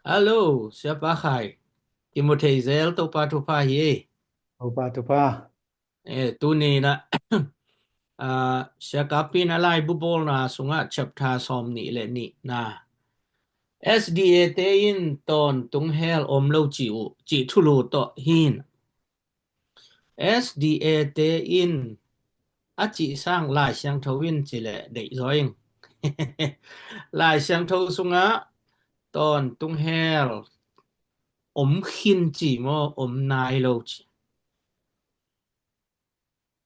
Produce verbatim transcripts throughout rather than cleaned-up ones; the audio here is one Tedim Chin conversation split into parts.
Hello, Siapa Khai. Kimu thei zel, Topa thupha hi. Topa thupha. Eh, tuni na, ah, Sia Kapi in a laibu bawlna sungah chapter sawm nih le nih na, S D A te in tawntung hell om lo ci uh, cih thulu tawh hin. S D A te in a cih sang Lai Siangtho in ci le deih zaw ing. Lai Siangtho sungah tawntung hell om khin ci maw, om nai lo ci.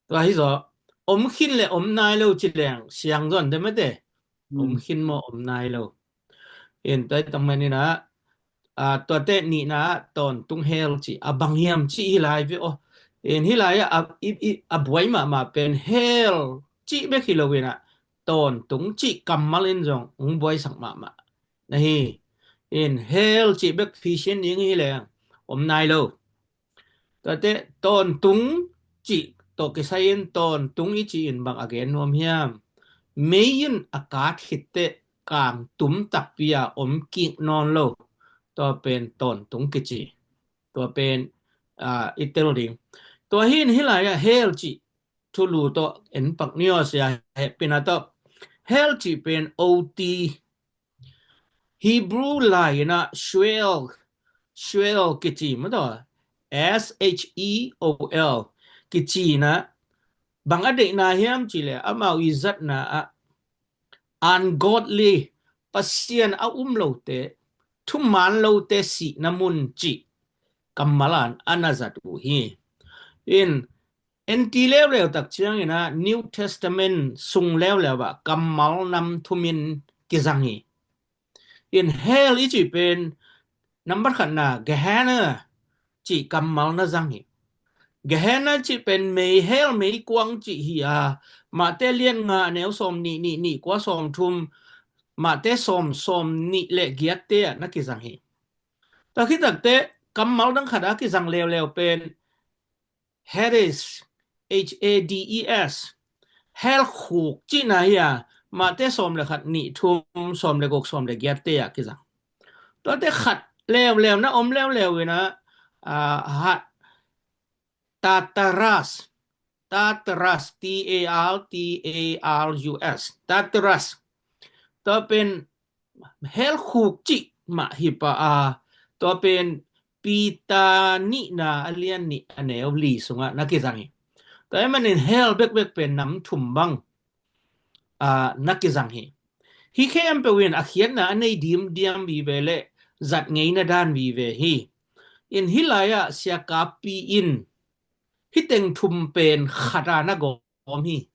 Tua hi zaw, om khin le om nai lo ci leng siang zaw in te mate. Om khin maw, om nai lo. In tua hi tang manin ah, ah, tuate nihna ah tawntung hell ci a bang hiam ci hi lai ve aw. In hi lai ah, a, i, i, a buai mahmah pen hell ci bek hi lo in ah, tawntung ci kammal in zong hong buaisak mahmah na hi. In hell ci bek phisin ding hi leng om nai lo. Tuate tawntung cih tawh kisai in tawntung i cih in bang a gen nuam hiam? Mei in a kat khit teh kang tum takpi a om kik nawn lo. Tua pen tawntung kici. Tua pen, ah, i tel ding. Tua hi in hi lai ah hell cih thulu tawh en pak ni aw, sia hehpihna tawh. Hell cih pen O T, Hebrew lai in ah Sheol, Sheol kici maw taw, S H E O L kici in ah, bang a deihna hiam ci le amau i zatna ah ungodly, Pasian a um lote, thuman lote sihna mun cih kammal in a na zat uh hi. In en ti leuleu tak ciangin ah New Testament sung leuleu ah kammal nam thum in kizang hi. In hell i cih pen nambat khatna Gehenna cih kammal na zang hi. Gehenna cih pen mei, hell meikuang cih hi a, Mate lian nga a neu sawm nih, nih, nih, kua sawm thum, Mate sawm, sawm nih le giatte ah na kizang hi. Tua khit takteh kammal dang khat a kizang leuleu pen Hades, H A D E S, hell khuk cihna hi a, Mate sawm le khat, nih, thum, sawm le guk, sawm le giatte ah kizang. Tuate khat leuleu na om leuleu in ah, ah, hat, Tartarus, Tartarus, T A R T A R U S, Tartarus. Tua pen hell khuk cih mah hi pah a, tua pen Peter nihna a lian nih a neu li sungah na kizang hi. Tua ahih manin hell bekbek pen nam thum bang, ah, na kizang hi. Hih khempeuh in a khiatna a nei dimdiam vive le zat ngeina dan vive hi. In hih lai ah Sia Kapi in hih teng thum pen khat a na gawm hi.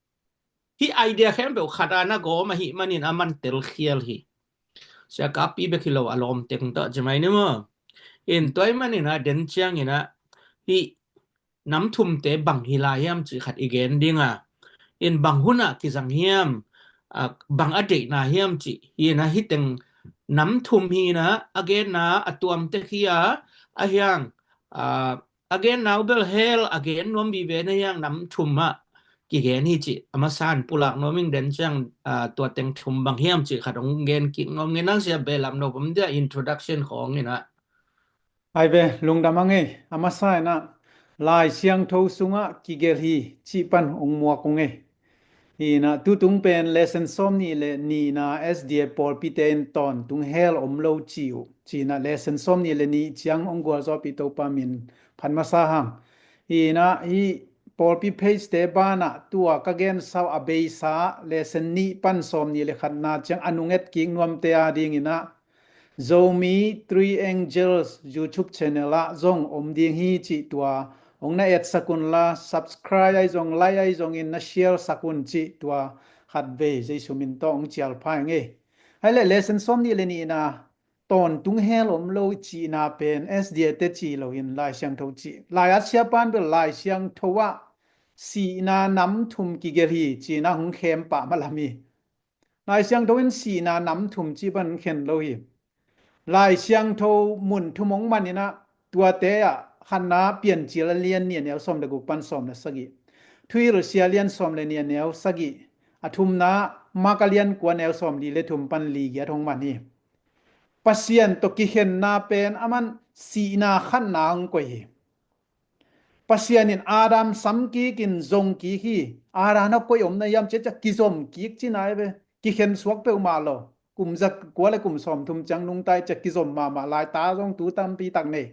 Hih idea khempeuh khat a na gawm ahih manin a man telkhial hi. Sia Kapi bek hi lo, a lawm teng tawh ci mai ni maw. In tua ahih manin ah den ciangin ah hih nam thumte bang hi lai hiam cih khat i gen ding a, in bang hun ah kizang hiam, ah, bang a deihna hiam cih hi in ah, hih teng nam thum hi in ah, a genna a tuam tek hi a, a hiang, ah, a genna uh bel hell a gen nuam vive na hiang, nam thum ah kigen hi cih a masa in pulak nuam ing, den ciang, ah, tua teng thum bang hiam cih khat hong gen kik nuam ing. Nang sia behlap nop om dia, introduction khawng in ah. Ai ve, lungdam a ngei, a masa in ah Lai Siangtho sungah kigelh hi cih pan hong muak ung ei. Hi in ah tutung pen lesson sawm nih le nihna, S D A pawlpite in tawntung hell om lo ci uh ci in ah, lesson sawm nih le nih ciang hong gualzawhpih Topa min phat masa hang. Hi in ah hih pawlpi page te banah tua ka gensa uh a beisa lesson nih pan sawm nih le khatna ciang a nung et kik nuamte a ding in ah Zomi Three Angels YouTube channel ah zong om ding hi cih tua hong na etsak unla, subscribe ahi zong, like ahi zongin na share sak un cih tua khatvei Jesu min tawh hong cial pha ing ei. Hai le lesson sawm nih le nihna, tawntung hell om lo cihna pen S D A te ci lo in Lai Siangtho ci. Lai-at siapan bel Lai Siangtho ah sihna nam thum kigelh hi cihna hong khem pah malam hi. Lai Siangtho in sihna nam thum cih pan khen lo hi. Lai Siangtho mun thum hong man in ah, tuate ah khatna Piancil a lian nih a neu sawm le guk pan sawm le sagih, Thuhilhsia a lian sawm le nih a neu sagih, a thumna Mark a lian kua a neu sawm li le thum pan li giat hong man hi. Pasian tawh kikhenna pen aman sihna khatna hong koih hi. Pasian in Adam samkik in zongkik hi. Adam a koi omna hiam cia cia kizomkik cina hi ve. Kikhen suak peuhmah lo. Kum za kua le kum sawmthum ciang nungta i cia kizom mahmah lai ta zong tu tampi tak nei.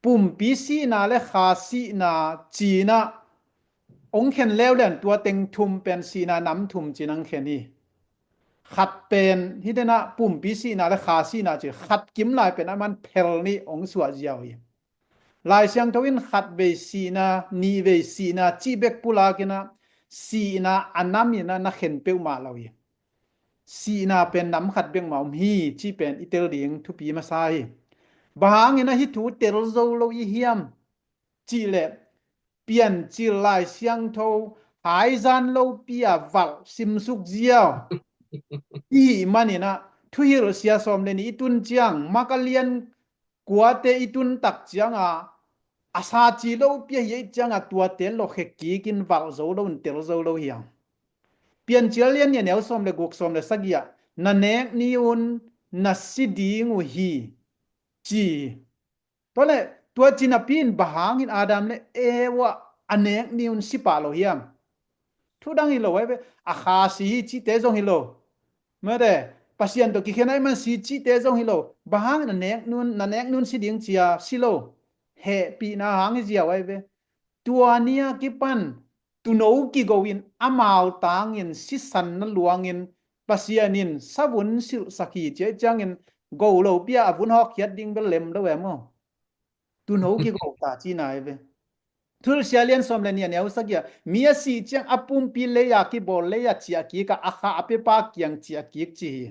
Pumpi sihna le kha sihna cina hong khen leuleu in tua teng thum pen sihna nam thum cina hong khen hi. Khat pen hi dena pumpi sihna le kha sihna ci khat kim lai pen aman phel nih hong suah ziau hi. Lai Siangtho in khat vei sihna, nih vei sihna cih bek pulak ina sihna a nam ina na khen peuhmah lo hi. Sihna pen nam khat bek mah om hi cih pen i tel ding thupi masa hi. Bang hangin a hih thu tel zo lo i hiam cih leh Piancil Lai Siangtho haizan lopi a valh simsuk ziau i hih manin a thuhilh sia sawm le nih i tun ciang Mark a lian kuate i tun tak cianga a sa ci lopi a hi cianga tuate lawhkhe kik in valh zo lo in tel zo lo hiam? Piancil a lian nih a neu sawm le guk sawm le sagih ah na nek ni un na si ding uh hi ci. Tua le tua ci napi in bang hangin Adam le Eva a nek ni un si pah lo hiam? Thu dang hi lo ai ve. A kha si hi cihte zong hi lo. Mate Pasian tawh kikhen ai man si cihte zong hi lo. Bang hangin a nek nun na nek nun si ding cia si lo. Hehpihna hang hi ziau ai ve. Tua ni a kipan tuuno kigo in amau tangin sisan na luangin Pasian in savun silhsak hi cia i ciangin go lopi a a vun hawkkhiat ding bel lem lo em aw. Tuuno kigo ta cina hi ve. Thuhilhsia lian sawm le nih a neu sagih ah mi a sih ciang a pumpi lei a kibawl lei a ciah kik a a kha a pepa kiang ciah kik ci hi.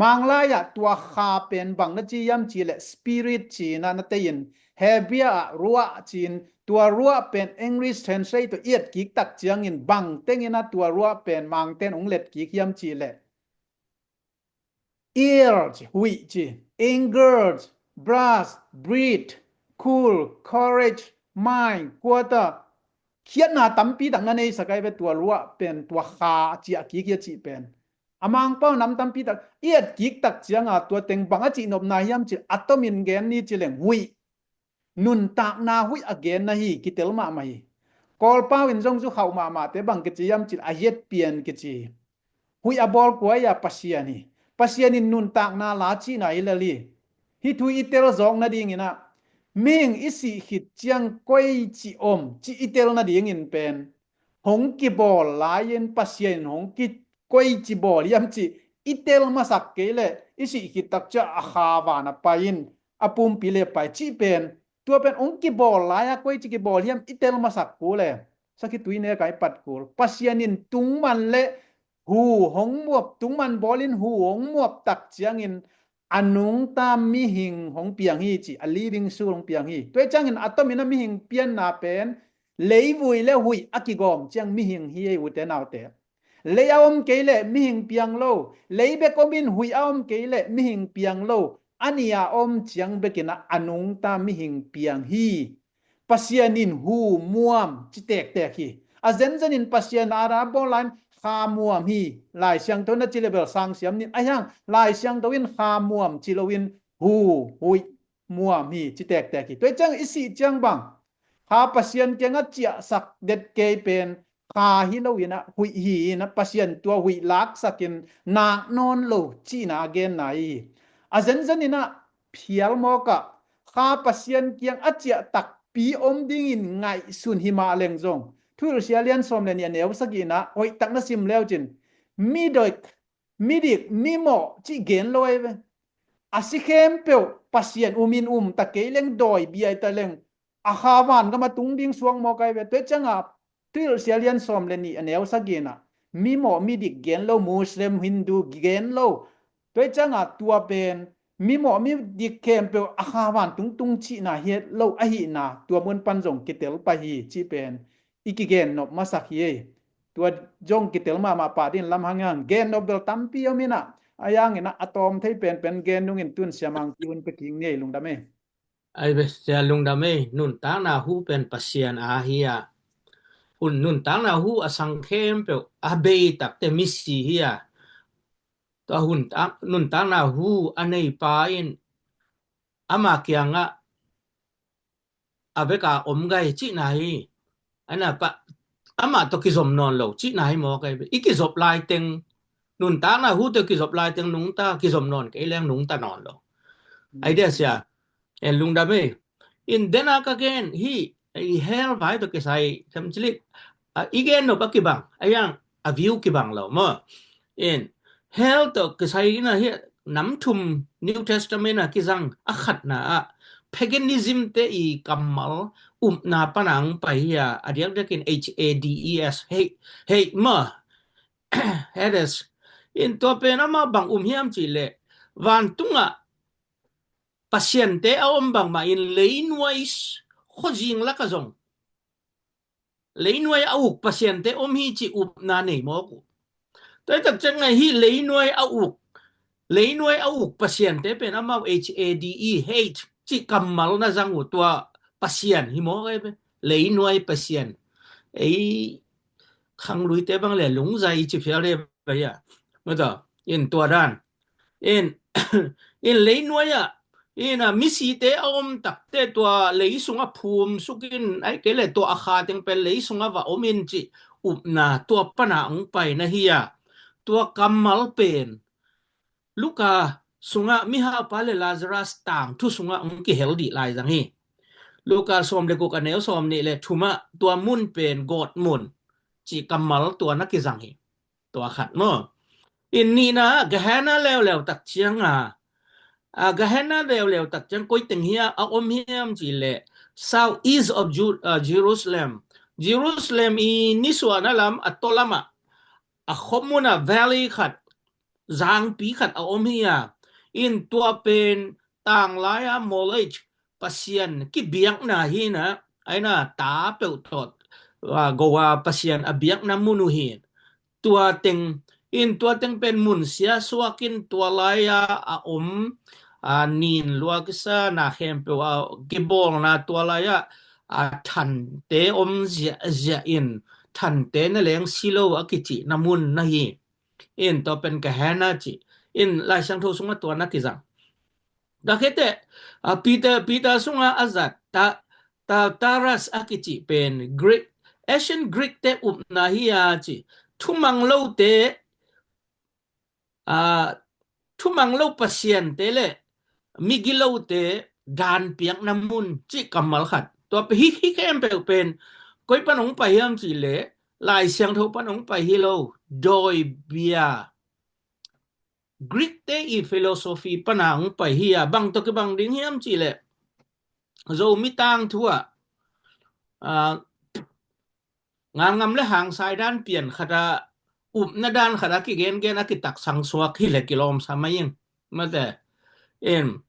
Manglai ah tua kha pen bang na ci hiam cih leh spirit ci-in ah na tei in Hebrew ah ruah ci-in tua ruah pen English translate tawh i et kik tak ciangin bang teng in ah tua ruah pen Mangten hong let kik hiam cih leh ire ci, huih ci, anger, wrath, breath, cool, courage, mind, quarter, khiatna tampi tak na neisak ai ve tua ruah pen tua kha a ciah kik hi a cih pen. A Mangpau nam tampi tak i et kik tak cianga tua teng bang a cihnopna hiam cih a tomin gen ni ci leng huih. Nuntakna huih a genna hi kitel mahmah hi. Kawlpau in zong zu khauh mahmahte bang kici hiam cih a hiat pian kici hi. Huih a bawl kua hi a Pasian hi. Pasian in nuntakna la cihna hi lel hi. Hih thu i tel zawk nadingin ah mihing i sih khit ciang koi ci om cih i tel nadingin pen hong kibawl lai-in Pasian in hong ki koici bawl hiam cih i tel masak kei leh i sih khit tak ciah a kha van a pai in a pumpi le pai cih pen tua pen hong kibawl lai-a koici kibawl hiam i tel masak kul e. Sakhi tui nek a i pat kul Pasian in tungman le hu hong muap tungman bawl in hu hong muap tak ciangin a nungta mihing hong piang hi ci a living soul hong piang hi. Tua i ciangin a tomin a mihing pianna pen leivui le huih a kigawm ciang mihing hi ei ute naute. Lei a om kei leh mihing piang lo. Lei bek om in huih a om kei leh mihing piang lo. A nih a om ciang bekin a nungta mihing piang hi. Pasian in hu muam ci tektek hi. A zenzen in Pasian a ra bawl lai-in kha muam hi. Lai Siangtho na ci le bel sang siam nin a hiang Lai Siangtho in kha muam ci loin hu huih muam hi ci tektek hi. Tua i ciang i sih ciang bang kha Pasian kiangah ciahsak det kei pen kha hi loin ah huih hi in ah Pasian tua huih laksakin nak nawn lo cihna a genna hi. A zenzen in ah phial mawkah kha Pasian kiang a ciah takpi om dingin ngaihsun hi mah leng zong Thuhilhsia lian sawm le nih a neu sagih in ah hoihtak na sim leucin midik midik mimawh cih gen lo ai ve. A si khempeuh Pasian umin um ta kei leng dawi biai ta leng a kha van gam a tung ding suak mawk ai ve. Tua i cianga Thuhilhsia lian sawm le nih a neu sagih in ah mimawh midik gen lo Muslim Hindu gen lo. Tua i cianga tua pen mimawh midik khempeuh a kha van tungtung cihna hi lo ahihna tua mun pan zong kitel pah hi cih pen i kigen nop masak hi ei. Tua zong kitel mahmah pah dingin lam hang hang gen nop bel tampi om in ah a hiangin ah a tawm thei penpen gen dungin tun siamang pi un pe kik ni ei lungdam ei. Ai ve sia lungdam ei nuntakna hu pen Pasian a hi a. Un nuntakna hu a sang khempeuh a bei takte misi hi a. tua hun tak, nuntakna hu a neipa in ama kiangah a veka om gai cihna hi. Ana pa, amah tawh kizom nawn lo cihna hi maw kai. I kizop laiteng, nuntakna hu tawh kizop laiteng nungta, kizom nawn kei leng nungta nawn lo. Ai dia sia, en lungdam ei. In dena ka gen hi, i hell vai tawh kisai them cilik. A, i gen nop a kibang, a yang a view kibang lo maw. In hell tawh kisai ina hi nam thum New Testament a kizang a khatna ah paganism te i kammal upna pana ang pai hi a, a diakdiakin H A D E S, hei, hei maw. Hades. In tua pen ama bang um hiam cih leh vantungah pasiante a om bangmah in leinuai khuazing laka zong leinuai a uk pasiante om hi cih upna nei mawk uh. Tua hi tak ciang a hi leinuai a uk, leinuai a uk pasiante pen amau H A D E, hate cih kammal na zang uh, tua pasian hi mawk ei. Leinuai pasian. Ei khangluite bang le lungzai i ci phial de bai a. Mata in tua dan in, in leinuai ah in a misite a om takte tua lei sungah phum sukin ai kei le tua a kha teng pen lei sungah va om in cih upna tua pana ang pai na hi a. Tua kammal pen Luka sungah mihaupa le Lazarus tangthu sungah ang kihel dih lai zang hi. Luka sawm le guk a neu sawm nih le thumah tua mun pen gawt mun cih kammal tua na kizang hi. Tua khat maw. In nihna Gehenna leuleu tak cianga, a, Gehenna leuleu tak ciang koi teng hi a, a om hiam cih leh south east of Ju-, a, Jerusalem. Jerusalem i nisuahna lam a tawlamah a khopmunah valley khat, zangpi khat a om hi a. In tua pen tanglai a Molech pasian kibiakna hi na, aina ta peuh tawh, a, goa pasian a biakna mun uh hi. Tua teng in tua teng pen mun sia suakin tua lai a a om, a, nin lua kisa na khempeuh a kibawlna tua lai a, a, thante om ziahziah in thante na leng si lo a kicihna mun na hi. In tua pen Gehenna ci. In Lai Siangtho sungah tua na kizang. Tua khit teh, a, Peter, Peter sungah a zat ta, Tartarus a kici pen Greek, ancient Greek te upna hi a ci. Thumang lote, a, thumang lo pasiante le migilote dan piakna mun cih kammal khat. Tua pen hi, hi khempeuh pen koi pan hong pai hiam cih leh Lai Siangtho pan hong pai hi lo, dawibia Greek te i philosophy pana hong pai hi a. Bang tawh kibang ding hiam cih leh Zomi tangthu ah, a, ngalngam le hangsai dan pian khat a, upna dan khat a kigengen a kitaksang suak hi le kilawm sa mai ing. Mate in,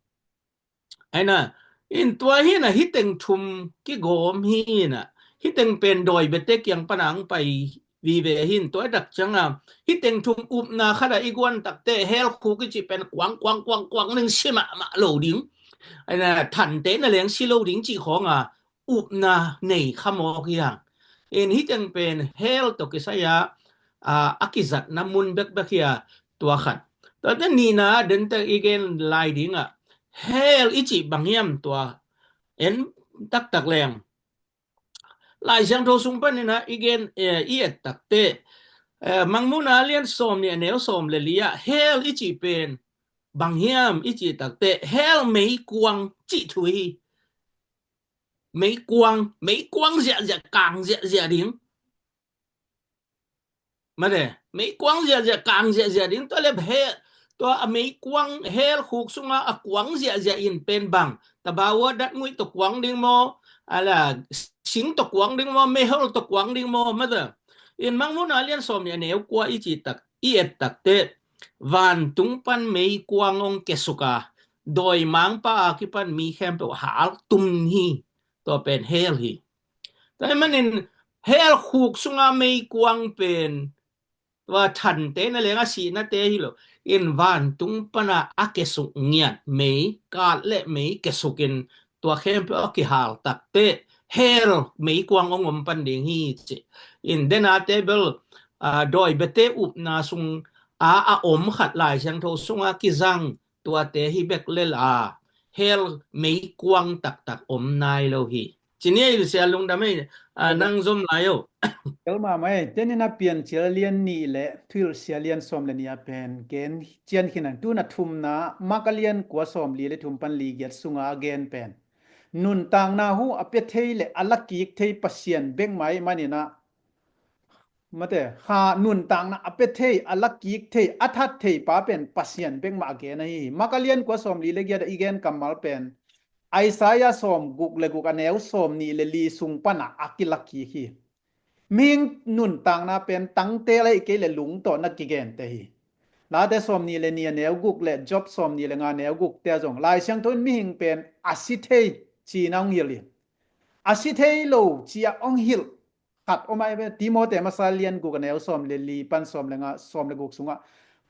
aina, in tua hi na hi teng thum kigawm hi na, hi teng pen dawi bete kiang pana ang pai vive hin tua dak cianga hi teng thum upna khat a i guan takte hell khuk i cih pen kuang kuang kuang kuang ning si mahmah lo ding, aina, thante na leng si lo ding cih khawnga upna nei kha mawk hi hang. In hi teng pen hell tawh kisai a, a, a kizatna mun bekbek hi a, tua khat. Tua te nihna den te i gen lai dingah hell i cih bang hiam tua en taktak leng Lai Siangtho sung panin a i gen, eh, i et takte, eh, Mangmuhna lian sawm nih a neu sawm le li ah hell i cih pen bang hiam i cih takte hell meikuang cih thu hi. Meikuang, meikuang ziahziah, kang ziahziah ding. Mate, meikuang ziahziah, kang ziahziah ding. Tua le hell, tua a meikuang hell khuk sunga a kuang ziahziah in pen bang, tabawa datngui tawh kuang ding maw, ala sing tawh kuang ding maw, meihol tawh kuang ding maw, mate. In Mangmuhna lian sawm nih a neu kua i cih tak, i et takte vantung pan meikuang hong kiasuk a, dawimangpa a kipan mi khempeuh hal tum hi. Tua pen hell hi. Tua hi manin hell khuk sunga meikuang pen tua thante na leng a sihnate hi lo. In vantung pana a kiasuk ngiat mei, kat le mei kiasukin tua khempeuh a kihal takte hell meikuang hong om pan ding hi ci. In dena te bel, a, dawi bete upna sung a a om khat Lai Siangtho sunga kizang tuate hi bek lel a, hell meikuang taktak om nai lo hi. Ci ni ei, Sia Lungdam ei, a, nang zom lai o. Tel mahmah ei, tenin a Piancil lian nih le Thuhilh Sia lian sawm le nih a pen gen cian khin ang. Tun a thumna, Mak a lian kua sawm li le thum pan li giat sunga a gen pen nuntakna hu a pia thei le a la kik thei Pasian bek mah ahih manin ah, mate, kha nuntakna a pia thei, a la kik thei, a that thei pa pen Pasian bek mah a gen ahi hi. Mak a lian kua sawm li le giat a i gen kammal pen Isaiah sawm guk le guk a neu sawm nih le li sung pan ah a kila kik hi. Mihing nuntakna pen tangte la hi kei le lung tawh na kigente hi. Late sawm nih le nih a neu guk le Job sawm nih le nga a neu guk te ah zong Lai Siangtho in mihing pen a si thei ci-in a hong hilh hi. A si thei lo ci-a hong hilh khat om ahi ve. Timote masa lian guk a neu sawm le li pan sawm le nga, sawm le guk sungah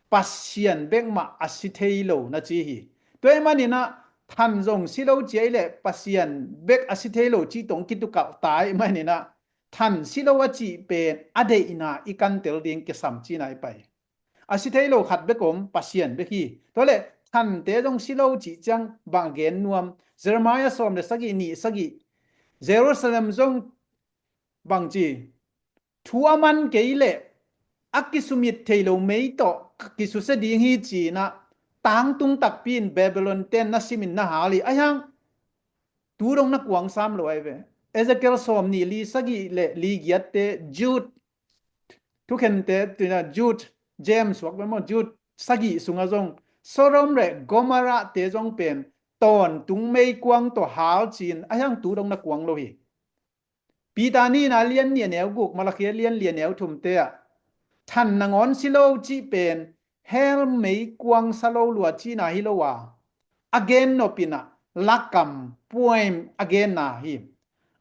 Pasian bek mah a si thei lo na ci hi. Tua ahih manin ah than zong si lo ci ahih leh Pasian bek a si thei lo ci tawh hong kitukalh ta ahih manin ah than si lo a cih pen a deihna i kantel ding kisam cihna i pai. A si thei lo khat bek om, Pasian bek hi. Tua leh thante zong si lo cih ciang bang gen nuam? Jeremiah sawm le sagih nih sagih, Jerusalem zong bang ci, thu a man kei leh a kisumit thei lo mei tawh kisusia ding hi ci-in ah tangtung takpi in Babylon ten na simin na hal hi. Ahi hang tu dong na kuang sam lo ahi ve. Ezekiel sawm nih li sagih le li giatte, Jude thukhente, tina Jude, James, wak bemo Jude sagih sunga zong Sodom le Gomorrah te zong pen tawntung meikuang tawh hal ci-in ahi hang tu dong na kuang lo hi. Peter nihna lian nih a neu guk, Malakhia lian li a neu thumte ah than nangawn si lo cih pen hell meikuang sa lo lua cihna hi lo a, a gen nop in ah lakam, poem a genna hi.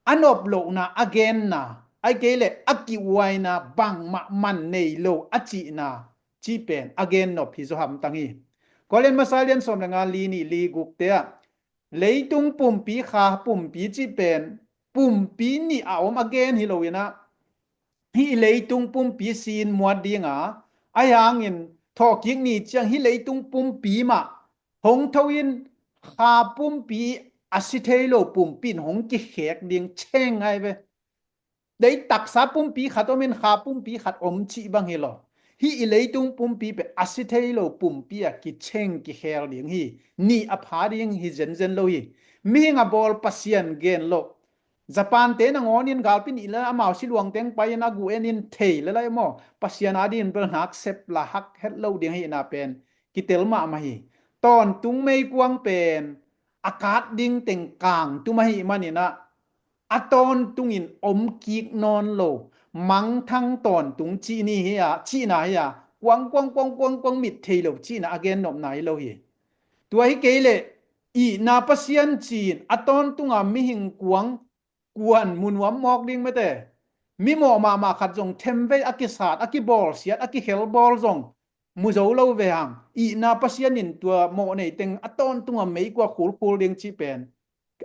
A nop lohna a genna, ahih kei leh a kiuaina, bangmah man nei lo a cihna cih pen a gen nop hi zaw hamtang hi. Korin masa lian sawm le nga li nih li gukte ah leitung pumpi, kha pumpi cih pen pumpi nih a om a gen hi lo in ah, hih leitung pumpi si-in muat ding a, ahi hangin thawhkik ni ciang hih leitung pumpi mah hong tho in kha pumpi, a si thei lo pumpi in hong kikhek ding, cheng ahi ve. Dei taksa pumpi khat om in kha pumpi khat om cih bang hi lo. Hih i leitung pumpi pen a si thei lo pumpi a kicheng kikhel ding hi. Nih a pha ding hi zenzen lo hi. Mihing a bawl Pasian gen lo. Japan te nangawn in galpi nih le amau siluang teng pai in a gu en in thei le lai maw? Pasian a dingin bel hnak sep la hak het lo ding ahihna pen kitel mahmah hi. Tawntung meikuang pen a kat ding teng kang tum ahih manin ah, a tawntungin om kik nawn lo, mangthang tawntung cih ni hi a, cihna hi a, kuang kuang kuang kuang kuang mit thei lo cihna a gen nopna hi lo hi. Tua hi kei leh itna Pasian ci-in a tawntunga mihing kuang kuan mu nuam mawk ding mete. Mimawh mahmah khat zong themvei a kisat, a kibawlsiat, a kikhelbawl zong mu zo lo ve hang, itna Pasian in tua mawh nei teng a tawntunga meikuang khulkhul ding cih pen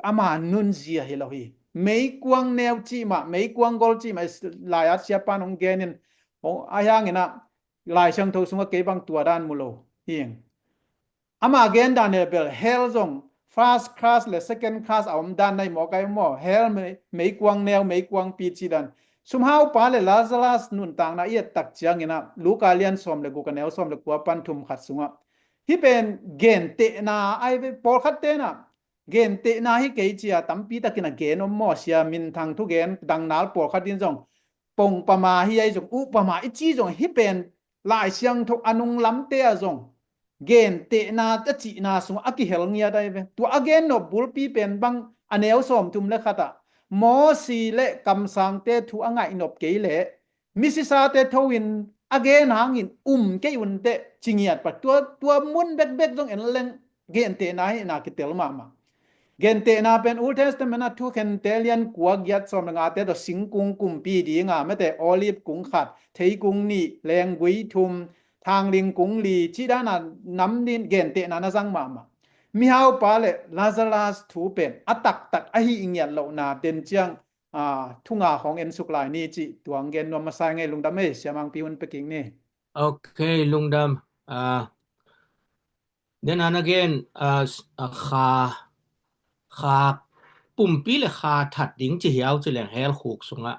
ama nunzia hi lo hi. Meikuang neu cih mah, meikuang gol cih mah, lai-at siapan hong gen in, hong, a hiangin ah Lai Siangtho sungah kei bang tua dan mu lo hi. Ama gen dan hi bel hell zong first class le second class a om dan na hi mawk ai maw? Hell mei, meikuang neu, meikuang pi cih dan. Sumhaupa le Lazarus nuntakna i et tak ciangin ah Luka lian sawm le guk a neu sawm le kua pan thum khat sungah, hih pen gentehna ai ve. Pawlkhat tenah gentehna hi kei cia tampi takin a gen om maw? Sia minthang thugen dangnal pawlkhat in zong pongpama hi ai zong, upama i ci zong, hih pen Lai Siangtho a nunglamte ah zong gentehna a cihna sungah a kihel ngiat ai ve. Tua a gen nop bulpi pen bang? A neu sawmthum le khatah Mosi le kamsangte thu a ngaihnop kei leh misisate tho in a gen hangin um kei un teh ci ngiat pah. Tua, tua mun bekbek zong en leng gentehna hihna kitel mahmah. Gentehna pen Old Testament a thukhente lian kua giat sawm le ngate tawh singkung kumpi dinga mete, olive kung khat, theikung nih, lenggui thum, thangling kung li cih dana nam din gentehna na zang mahmah. Mihaupa le Lazarus thu pen a taktak ahi i ngiat lohna den ciang, a, thunga khawng en suk lai ni cih tuang gen nuam masa i ngei. Lungdam ei, siamangpi hun pekik ni. Ok, lungdam. Ah, then and again, ah, s- ah, kha, kha, pumpi le kha that ding ci hiau ci leng hell khuk sungah.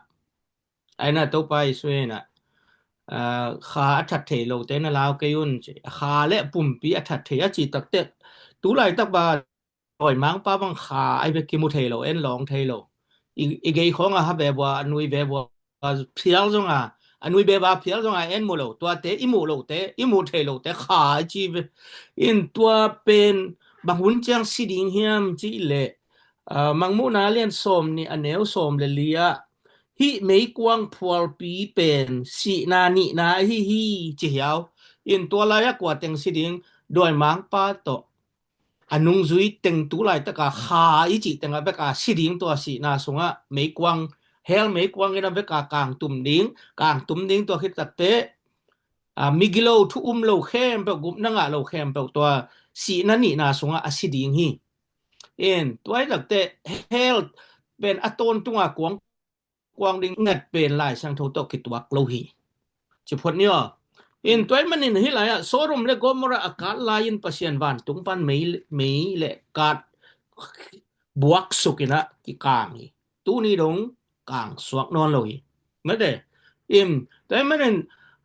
Ai na Topa Jesu in ah, ah, kha a that thei lo te na lau kei un ci. Kha le pumpi a that thei a ci takte, tu laitak ba dawimangpa bang kha ai bek kimu thei lo, en lawng thei lo. I, i gei khawng a ha ve vua, a nui ve vua phial zong a, a nui ve vua phial zong a en mu lo, tuate i muh lo te, i muh thei lo te kha a ci ve. In tua pen bang hun ciang si ding hiam ci le, ah, Mangmuhna lian sawm nih a neu sawm le li ah, hih meikuang phualpi pen sihna nihna ahi hi ci hiau. In tua lai a kua teng si ding, dawimangpa tawh a nungzui teng tu laitaka kha i cih tengah veka si ding tua sihna sungah meikuang, hell meikuang in a veka kangtum ding, kangtum ding tua khit takte, ah, migilo thu um lo khempeuh, gupna ngah lo khempeuh tua sihna nihna sungah a si ding hi. In, tua hi takte hell pen a tawntunga kuang kuang ding ngat pen Lai Siangtho tawh kituak lo hi. Ci phot ni aw. In tua ahih manin hih lai-ah Sodom le Gomorrah a kat lai-in Pasian vantung pan mei, mei le kat buak suk in ah kikang hi. Tuni dong kang suak nawn lo hi. Mate. In tua ahih manin,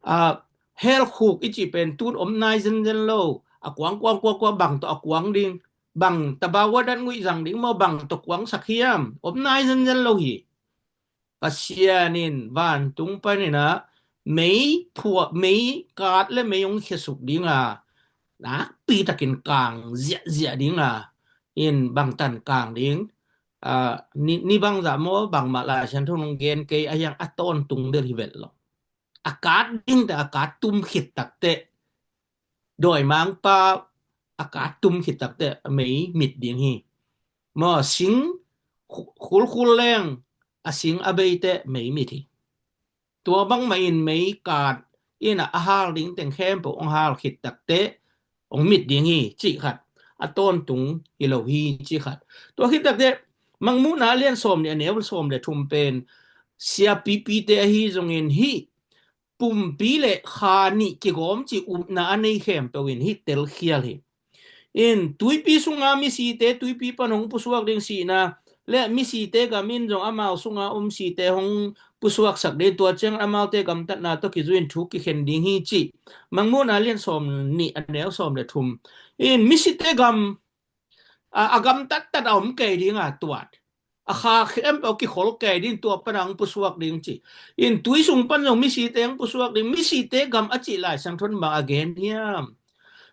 ah, hell khuk i cih pen tun om nai zenzen lo. A kuang kuang kuang kuang bang tawh a kuang ding, bang tabawa dan nguih zang ding maw, bang tawh kuangsak hiam, om nai zenzen lo hi. Pasian in vantung panin ah mei phuah, mei kat le mei hong khiasuk ding a, nakpi takin kang ziahziah ding a, in bangtan kang ding, ah, ni, ni bangzah maw, bangmah Lai Siangtho hong gen kei a, hiang a tawntung bel hi vet lo. A kat ding te, a kat tum khit takte, dawimangpa a kat tum khit takte mei mit ding hi. Maw, sing khu-, khulkhul leng a sing a beite mei mit hi. Tua bangmah in mei kat in a hal ding teng khempeuh hong hal khit takte hong mit ding hi, cih khat. A tawntung hi lo hi, cih khat. Tua khit takte Mangmuhna lian sawm nih a neu sawm le thum pen siapipite ahi zongin hih pumpi le kha nih kigawm cih upna a nei khempeuh in hih telkhial hi. In tuipi sunga misite tuipi pan hong pusuak ding sihna le misite gam in zong amau sunga om site hong pusuaksak ding, tua ciang amaute gamtatna tawh kizui in thu kikhen ding hi cih Mangmuhna lian sawm nih a neu sawm le thum. In misite gam, a, a gamtattat a om kei ding a tuat. A kha khempeuh kikhol kei ding, tua pan a hong pusuak ding ci. In tui sung pan zong misite hong pusuak ding, misite gam a cih Lai Siangtho in bang a gen hiam?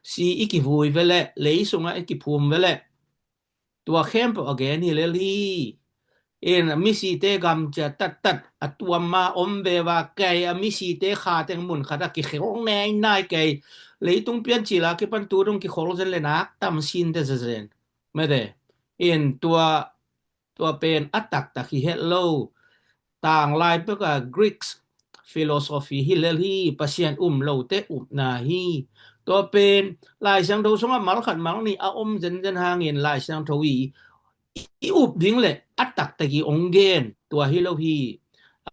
Si i kivui veleh, lei sungah i kiphum veleh, tua khempeuh a gen hi lel hi. In misite gam cia tattat a tuamma om veva kei, a misite kha teng mun khat a kikhol nainai kei. Leitung piancil a kipan tu dong kikhol zen le nak tam sinte zezen. Mate. In tua, tua pen a taktak hi het lo. Tanglai peka Greeks philosophy hi lel hi, Pasian um lote upna hi. Tua pen Lai Siangtho sungah mal khat mal nih a om zenzen hangin Lai Siangtho i, i up ding le a taktak i ong gen, tua hi lo hi.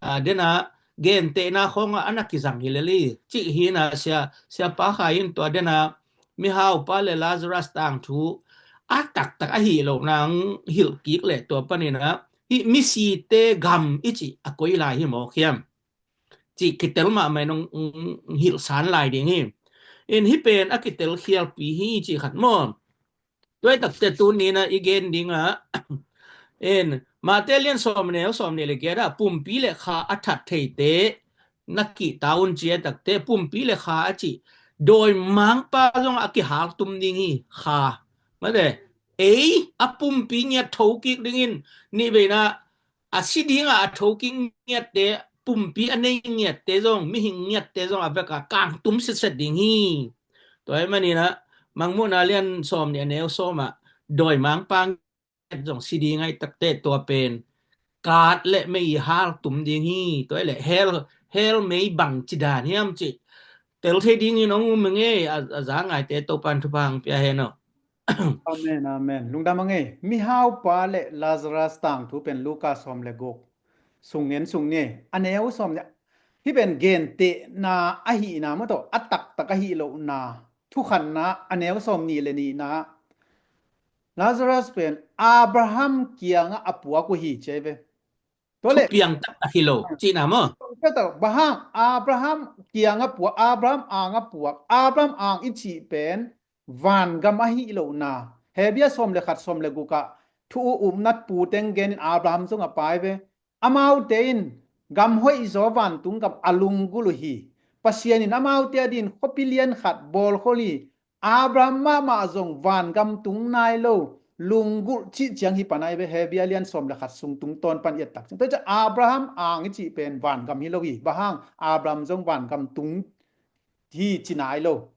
A, dena gentehna khawngah a na kizang hi lel hi. Cih hi na sia, siapa kha in tua dena mihaupa le Lazarus tangthu a taktak ahi lo nang hilh kik le tua panin a, hih misite gam i cih a koi lai hi mawk hiam? Cih kitel mahmah in ong, ong hilhsan lai ding hi. In hih pen a kitel khialpi hi cih khat maw. Tua hi takte tuni na i gen ding a, in Mate lian sawm neu sawm nih le giat a pumpi le kha a that theite na kihta un ci a takte, pumpi le kha a cih dawimangpa zong a kihal tum ding hi, kha. Mate, ei a pumpi ngiat tho kik dingin, nih veina a si dinga a thokik ngiatte, pumpi a nei ngiatte zong, mihing ngiatte zong a veka kangtum sitset ding hi. Tua hi maninah Mangmuhna lian sawm nih a neu sawmah dawimangpa ngiat zong si ding ahi takte tua pen kat le mei i hal tum ding hi. Tua hi le hell, hell mei bang ci dan hiam cih tel thei dingin hong um ing ei. A, a za ngaite Topan thupha hong pia hen aw. Amen, amen. Lungdam a ngei. Mihaupa le Lazarus tangthu pen Luka sawm le guk sung ngen sung ni. A neu sawm ni. Hih pen gentehna ahihna maw tawh, a taktak ahih lohna, thukhanna a neu sawm nih le nihna, Lazarus pen Abraham kiangah a puak uh hi ci ahi ve. Tua leh thupiang taktak hi lo cihna maw? Bang hang Abraham kiangah puak, Abraham angah puak, Abraham ang i cih pen vangam ahih lohna. Hebru sawm le khat, sawm le gukah thu uh upna pu teng genin Abraham zong a pai ve. Amaute in gam hoihzaw vantung gam a lunggulh uh hi. Pasian in amaute a din khuapi lian khat bawlkhol hi. Abraham mahmah zong vangam tung nai lo, lunggulh cih ciang hi pan ahi ve. Hebru lian sawm le khat sung tungtawn pan i et tak ciang, tua ciang Abraham ang i cih pen vangam hi lo hi. Bang hang Abraham zong vangam tung hi ci nai lo.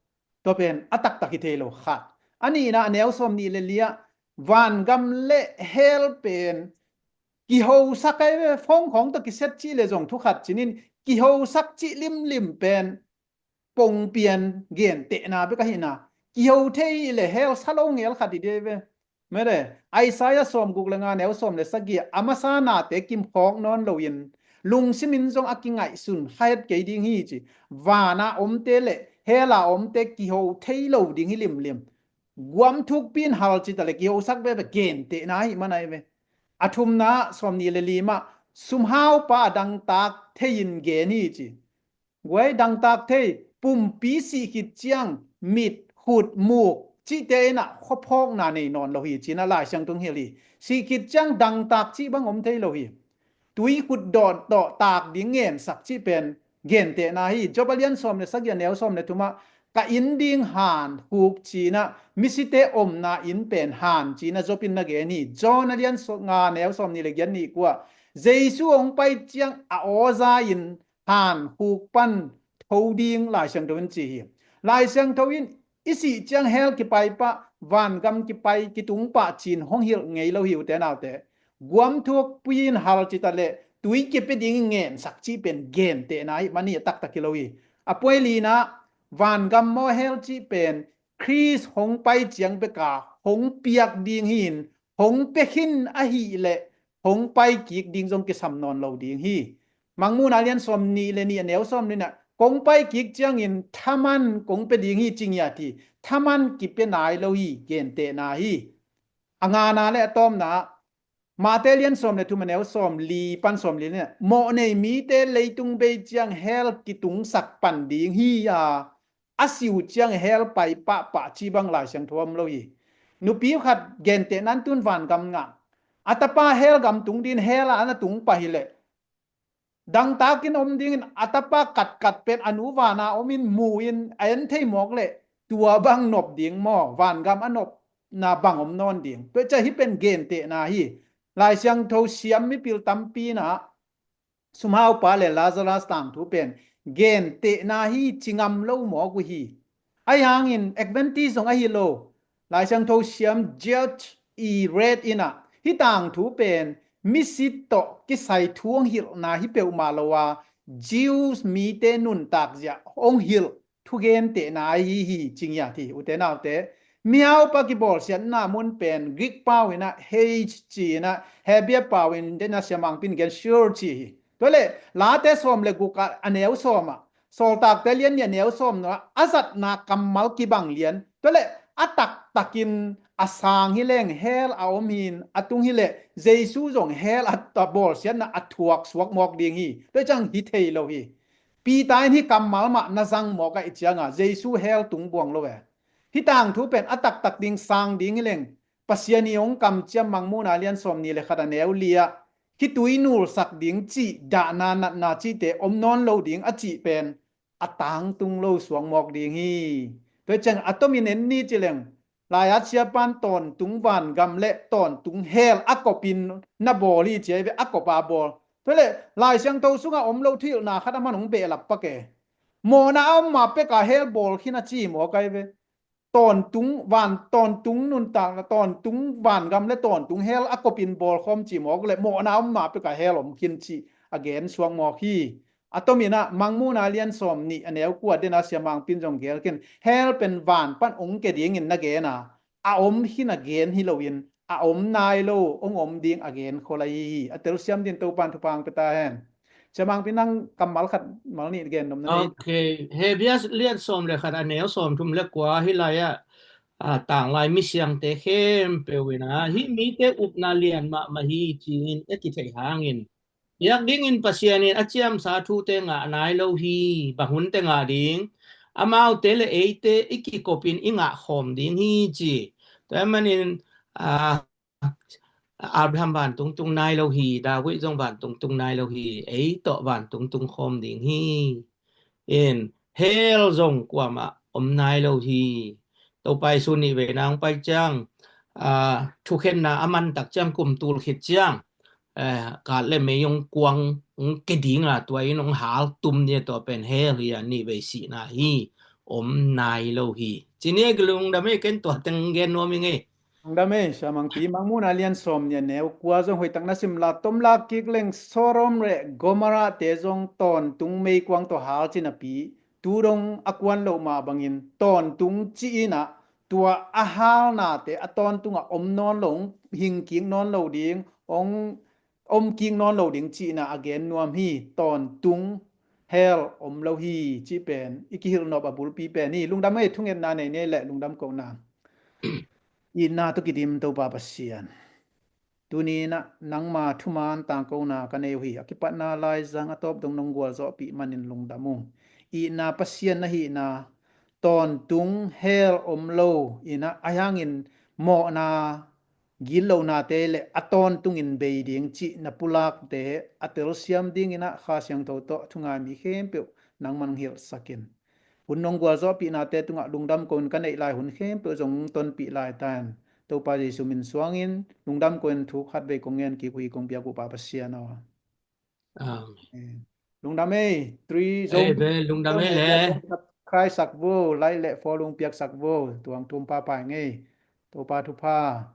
Tua pen a taktak hi thei lo khat. A nihna a neu sawm nih le li ah vangam le hell pen kihosak ahi ve. Phone khawng tawh kiset cih le zong thu khat cinin kihosak cih limlim pen pongpian gentehna bek ahihna. Kiho thei le hell sa lo ngel khat hi dih ahi ve. Mede, Isaiah sawm guk le nga neu sawm le sagih ah a masa nate kimkhawk nawn loin lungsimin zong a kingaihsun kha het kei ding hi ci. Vana omte le hella omte kiho thei lo ding hi limlim. Guam thukpi in hal ci ta le kihosak veve gentehna ahih man ahi ve. A thumna sawm nih le li mah sumhaupa a dangtak thei in gen hi ci. Guai dangtak thei, pumpi sih khit ciang mit, khut, muk cihte in ah khuaphawkna nei nawn lo hi ci-in ah Lai Siangtho hong hilh hi. Sih khit ciang dangtak cih bang om thei lo hi. Tui khut dawn tawh tak ding ngensak cih pen gentehna hi. Job a lian sawm le sagih a neu sawm le thum ah ka inn ding han khuk ci-in ah misite omna inn pen han ci-in ah Job in na gen hi. John a lian nga neu sawm nih le giat nih kua Jesu hong pai ciang a aw za in han khuk pan tho ding Lai Siangtho in ci hi. Lai Siangtho in i sih ciang hell kipai pah, vangam kipai kitung pah ci-in hong hilh ngei lo hi ute naute. Guam thukpi in hal ci ta le tui kipia ding ngensak cih pen gentehna ahih man hi, a taktak hi lo hi. A puai lina vangam maw hell cih pen Khrist hong pai ciang beka hong piak ding hi-in hong pia khin ahih leh hong pai kik ding zong kisam nawn lo ding hi. Mangmuhna lian sawm nih le nih a neu sawm nih ah kong pai kik ciangin thaman kong pia ding hi ci ngiat hi. Thaman kipia nai lo hi, gentehna hi. A ngana le a tawpna ah Mate lian sawm le thum a neu sawm li pan sawm li nih ah mawh nei mite leitung bei ciang hell kitungsak pan ding hi a, a si uh ciang hell pai pahpah cih bang Lai Siangtho om lo hi. Nupi khat gentehna in tun vangam ngah a tapa hell gam tung dingin hell ah a na tung pah hi leh dangtakin om dingin a tapa katkat pen a nu vana omin mu-in a en thei mawk leh tua bang nop ding maw? Vangam a nopna bang om nawn ding? Tua ciah hih pen gentehna hi. Lai Siangtho siam mipil tampi in ah sumhaupa le Lazarus tangthu pen gentehna hi ci ngam lo mawk uh hi. Ahi hangin Adventist zong ahi lo. Lai Siangtho siam George E. Wright in ah hih tangthu pen misit tawh kisai thu hong hilhna hi peuhmah lo a, Jews mite nuntak zia hong hilh thugentehna ahi hi ci ngiat hi ute naute. Mihaupa kibawlsiatna mun pen Greek pau in ah hell ci-in ah Hebrew pau in dena siamangpin gen Sheol ci hi. Tua leh Late sawm le guk ah a neu sawm ah Sawltakte lian nih a neu sawm nua a zatna kammal kibang lian. Tua leh a taktakin a sang hi leng hell a om hi-in a tung hi leh Jesu zong hell a bawlsiatna a thuak suak mawk ding hi. Tua ciang hi thei lo hi. Peter in hih kammal mah na zang mawk ahih cianga Jesu hell tung buang lo e. Hih tangthu pen a taktak ding sang ding hi leng Pasian i hong kamciam Mangmuhna lian sawm nih le khat a neu li ah khitui nulsak ding cih dahna natna cihte om nawn lo ding a cih pen a tangtung lo suak mawk ding hi. Tua ciang a tomin en ni ci leng Lai-at siapan tawntung vangam le tawntung hell a kopin na bawl hi ci ahi ve, a kopa bawl. Tua leh Lai Siangtho sungah om lo thuhilhna khat a man hong behlap pak e. Mawhna a om ma peka hell bawl khin a ci mawk ahi ve. Tawntung van, tawntung nuntakna, tawntung vangam le tawntung hell a kopin bawlkhawm ci mawk le mawhna a om ma peka hell om khin ci a gen suak mawk hi. A tomin ah Mangmuhna lian sawm nih a neu kua dena siamangpin zong gel khin hell pen van pan ong ke dingin na gen a, a om khin a gen hi loin a om nai lo ong om ding a gen khol ahi hi. A telsiam din Topan thupha ong pia ta hen. Sia Mangpi, nang kammal khat mal nih gen nop na nei. Ok. Hebrew lian sawm le khat a neu sawm thum le kua hi lai ah, a, tanglai misiangte khempeuh in a, hih mite upna lian mahmah hi ci-in a kithei hangin, biak dingin Pasian in a ciamsa thute ngah nai lo hi. Bang hun teh ngah ding? Amaute le eite i kikopin i ngah khawm ding hi ci. Tua ahih manin, a, Abraham vantungtung nai lo hi, David zong vantungtung nai lo hi, ei tawh vantungtung khawm ding hi. In, hell zong kuamah om nai lo hi. Topa Jesu nih veina hong pai ciang, a, thukhenna a man tak ciang, kum tul khit ciang, eh, kat le mei hong kuang, hong ke ding a, tua in hong hal tum ni a, tua pen hell hi a, nih vei sihna hi, om nai lo hi. Ci ni e, lungdam e, ken tua teng gen nuam ing e. Lungdam e, Sia Mangpi. Mangmuhna lian sawm nih a neu kua zong hoihtak na sim la, tom lak kik leng Sodom le Gomorrah te zong tawntung meikuang tawh hal ci napi, tu dong a kuan loh mah bangin tawntung ci-in ah, tua a halnate a tawntungah om nawn lo, hing kik nawn lo ding, hong om kik nawn lo ding ci-in ah a gen nuam hi. Tawntung, hell om lo hi cih pen i kihilh nop a bulpi pen hi. Lungdam e, thungetna nei ni e, lungdam kohna. Itna tawh kidim Topa Pasian, tuni in ah nangma thuman tangkona ka nei uh hi. A kipatna laizang a tawp dong nong gualzawhpih manin lungdam ung. Itna Pasian na hihna, tawntung, hell om lo in ah, ahi hangin mawhna, gitlohnate le a tawntungin bei ding cih na pulakte a telsiam dingin ah Kha Siangtho tawh thungai mi khempeuh nangman hong hilhsak in. Hun nong gualzawhpihnate tungah lungdam ko-in ka neih lai hun khempeuh zong hong tonpih lai ta in. Topa Jesu min suangin lungdam ko-in thu khatvei kong ngen kik uh hi, kong biak uh Pa Pasian aw. Amen. Lungdam e, three zong. Amen. Lungdam e le. Subscribe sak vo, like le follow piak sak vo, tuang thum pa pai ngei. Topa thupha.